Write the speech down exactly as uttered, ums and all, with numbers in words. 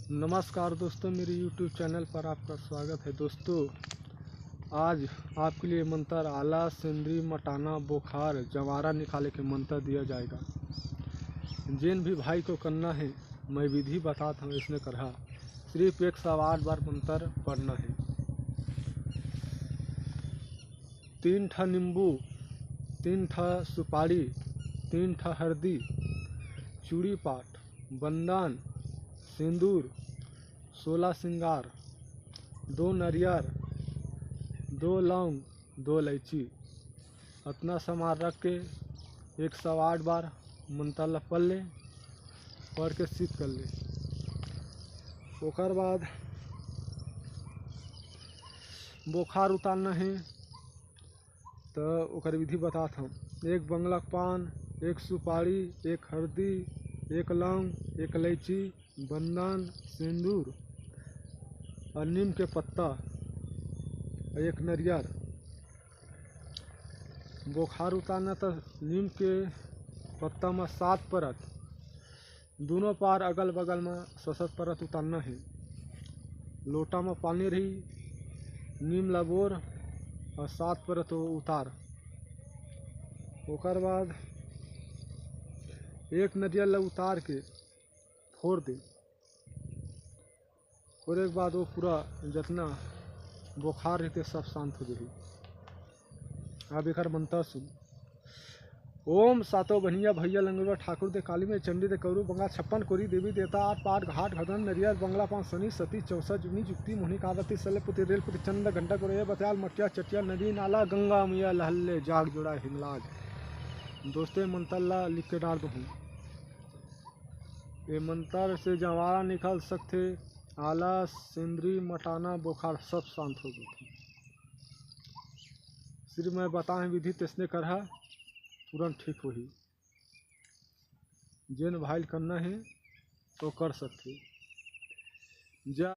नमस्कार दोस्तों, मेरे YouTube चैनल पर आपका स्वागत है। दोस्तों, आज आपके लिए मंत्र आला, सेंदरी, मटाना, बोखार, जवारा निकाले के मंत्र दिया जाएगा। जेन भी भाई को करना है, मैं विधि बतात हूँ, इसने करहा। सिर्फ एक सौ आठ बार मंत्र पढ़ना है। तीन ठा नींबू, तीन ठा सुपारी, तीन ठा हरदी, चूड़ी पाट, बंदान, सिंदूर, सोला सिंगार, दो नरियर, दो लौंग, दो इलायची, अतना सामान रख के एक सौ आठ बार मंत्र ला पढ़ ले, पढ़ के सिद्ध कर ले। ओकर बाद बोखार उतारना है, तो ओकर विधि बतात हूँ। एक बंगला पान, एक सुपारी, एक हरदी, एक लौंग, एक इलायची, बंदान, सिंदूर और नीम के पत्ता, एक नरियर। बोखार उतारना तो नीम के पत्ता में सात परत, दोनों पार अगल बगल में ससत परत उतारना है। लोटा में पानी रही, नीम ला बोर और सात परत उतार। ओकर बाद एक नरियर ला उतार के फोड़ दे। फोड़े के बाद वो पूरा जितना बोखार रहते सब शांत हो जाही। अब एकर मंत्र सुन। ओम सातो बहिया भैया लंगुरवा ठाकुर दे काली में चंडी दे कौरू बंगा छप्पन कोरी देवी देवता आठ पाट घाट घदन नरियर बंगला पांच सनी सती चौसा जुगनी जुक्ति मोहनी कादती सले पुति रेल पुति चंद घंटा कोरे बत्याल मटिया चटिया नदी नाला गंगा मैया लहल्ले जाग जोड़ा हिंगलाज। दोस्ते मंत्र ला लिख के डाल दूँ। ये मंत्र से जवारा निकल सकथे, आलस, सेंदरी, मटाना, बोखार सब शांत हो जाथे। सिर्फ मैं बताए विधि तैसने करहा, तुरंत ठीक होही। जेन भाई ल करना है तो कर सकथे। जय